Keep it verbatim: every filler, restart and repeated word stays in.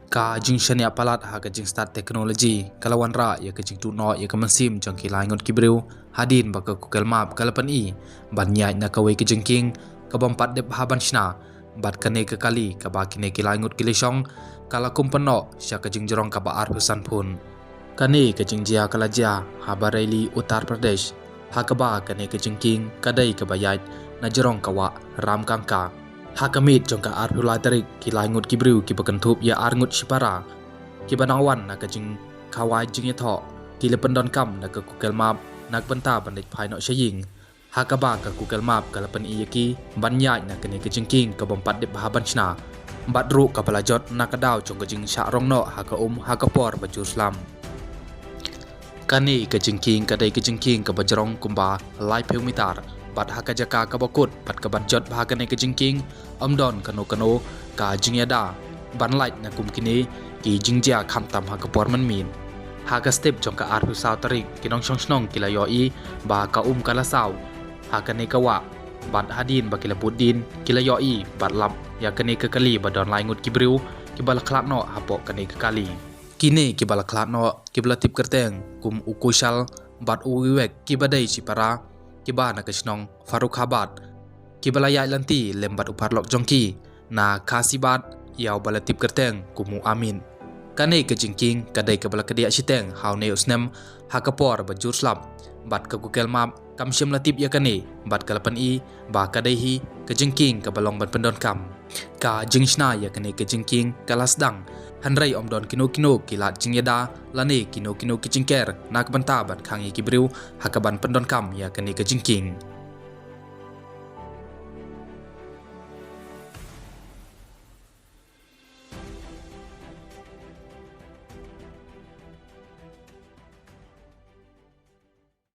Ka jingshaniah palat ha ka jingstad technology ka la wanrah ïa ka jingtuh noh ïa ka mynsiem jong ki lai ngut ki briew hadien ba ka Google Map ka la pyni ban ïaid na kawei ka jingkieng ka bym pat dep ha ban shna, bad kane ka kali kaba kine ki lai ngut ki la shong ka la kum pynnoh sha ka jingjrong kaba arphew san phun. Kane ka jingjia ka la jia ha Bareilly, Uttar Pradesh, ha kaba kane ka jingkieng ka dei kaba ïaid na jrong ka wah Ramgangat. Ha ka miet jong ka arphew lai tarik, ki lai ngut ki briew kiba kynthup ïa ar ngut shipara kiba nang wan na ka jingkhawai jingïathoh, ki la pyndonkam na ka Google Map na ka bynta ban leit phai noh sha ïing, ha kaba ka Google Map ka la pyni ïa ki ban ïaid na kane ka jingkieng ka bym pat dep ha ban shna, bad ruh kaba la jot na ka daw jong ka jingshah rong noh ha ka um ha ka por ba jur slap. Kane ka jingkieng ka dei ka jingkieng kaba jrong kumba laiphew mitar, bad ha ka jaka kaba kut bad ka ban jot bha kane ka jingkieng, ym don kano kano ka jingïada ban lait na kum kine ki jingjia khamtam ha ka por mynmiet. Ha ka step jong ka arphew saw tarik, ki nongshong shnong ki la ïohi ba ka um ka la saw ha kane ka wah, bad hadien ba ki la bud dien, ki la ïohi bad lap ïa kane ka kali ba don lai ngut ki briew kiba la khlad noh hapoh kane ka kali. Kine kiba la khlad noh kiba la tip kyrteng kum u Kushal bad u Vivek, kiba dei shipara kiba na ka shnong Farrukhabad, kiba la ïaid lynti lem bad u paralok jong ki na Khasibad, ïa uba la tip kyrteng kum u Amit. Kane ka jingkieng ka dei kaba la kdiah shiteng ha une u snem ha ka por ba jur slap, bad ka Google Map kam shym la tip ïa kane, bad ka la pyni ba ka dei hi ka jingkieng kaba long ban pyndonkam. Ka jingshna ïa kane ka jingkieng ka la sdang, hynrei ym don kino kino ki lad jingïada lane kino kino ki jingker na ka bynta ban khang ïa ki briew ha ka ban pyndonkam ïa kane ka jingkieng.